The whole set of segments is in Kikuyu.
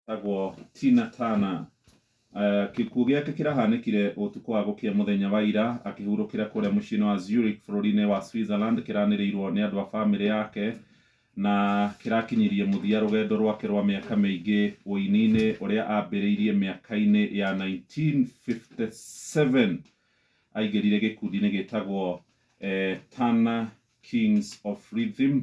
Etagwo Tina Turner. Gĩkuũ gĩake kĩrahanĩkire ũtukũ wa gũkĩa mũthenya wa ira akĩhurũkĩra kũrĩa mũciĩ-inĩ wa Zurich bũrũri-inĩ wa Switzerland. Kĩranĩrĩirwo nĩ andũ a bamĩrĩ yake na kĩrakinyirie mũthia rũgendo rwake rwa mĩaka mĩingĩ ũini-inĩ ũrĩa ambĩrĩirie mĩaka-inĩ ya 1957. Aingĩrire gĩkundi-inĩ gĩtagwo Turner Kings of Rhythm.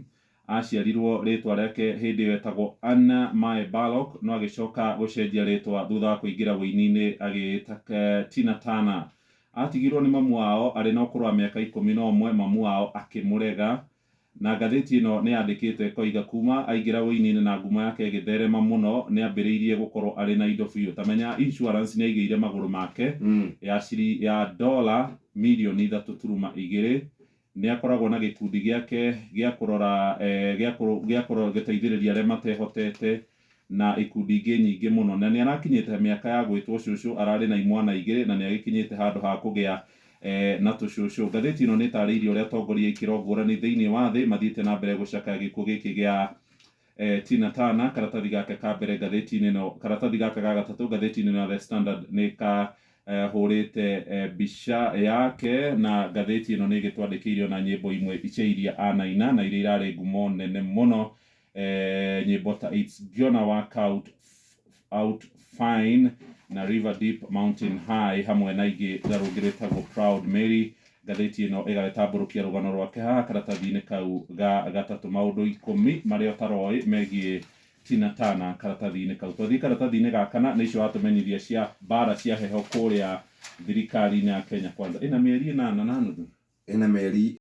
Aciarirwo rĩtwa rĩake hĩndĩ ĩyo etagwo Anna Mae Bullock, no agĩcoka gũcenjia rĩtwa thutha wa kũingĩra ũini-inĩ agĩĩta Tina Turner. Atigirwo nĩ mamu wao arĩ na ũkũrũ wa mĩaka 11, mamu wao akĩmũrega. Na ngathĩti ĩno nĩ yandĩkĩte ĩkoiga kuma aingĩra ũini-inĩ na ngumo yake ĩgĩtherema mũno, nĩ ambĩrĩirie gũkorwo arĩ na indo biũ. Ta menya insurance nĩ aigĩire magũrũ make ya dola mirioni 3.2. Nĩ akoragwo na gĩkundi gĩake gĩa kũrora gĩa gũteithĩrĩria arĩa matehotete na ikundi ingĩ nyingĩ mũno. Na nĩ arakinyĩte mĩaka ya gwĩtwo cũcũ, ararĩ na imwana igĩrĩ na nĩ agĩkinyĩte handũ ha kũgĩa na tũcũcũ. Ngathĩti ĩno nĩ ĩtarĩirie ũrĩa atongoria a ikĩro ngũrani thĩinĩ wa thĩ mathiĩte na mbere gũcakaya gĩkuũ gĩkĩ gĩa Tina Turner. Karatathi gaka ka mbere ngathĩti-inĩ ĩno, karatathi gaka ga gatatũ ngathĩti-inĩ ĩno ya The Standard nĩ ka hũrĩte mbica yake, na ngathĩti ĩno nĩ ĩgĩtwandĩkĩire ona nyĩmbo imwe cia iria anaina na iria irarĩ ngumo nene mũno, nyĩmbo ta It's Gonna Work Out Fine na River Deep Mountain High, hamwe na ingĩ ta rũngĩ rwĩtagwo Proud Mary. Ngathĩti ĩno ĩgagĩtambũrũkia rũgano rwake haha karatathi-inĩ kau ga gatatũ, maũndũ 10 marĩa ũtaroĩ megiĩ Tina Turner karatathi-inĩ kau. Twathiĩ karatathi-inĩ ga kana, nĩ icio watũmenyithia cia mbara cia heho kũrĩa thirikari-inĩ ya Kenya Kwanza. Ĩna mĩeri 8.5. Ĩna mĩeri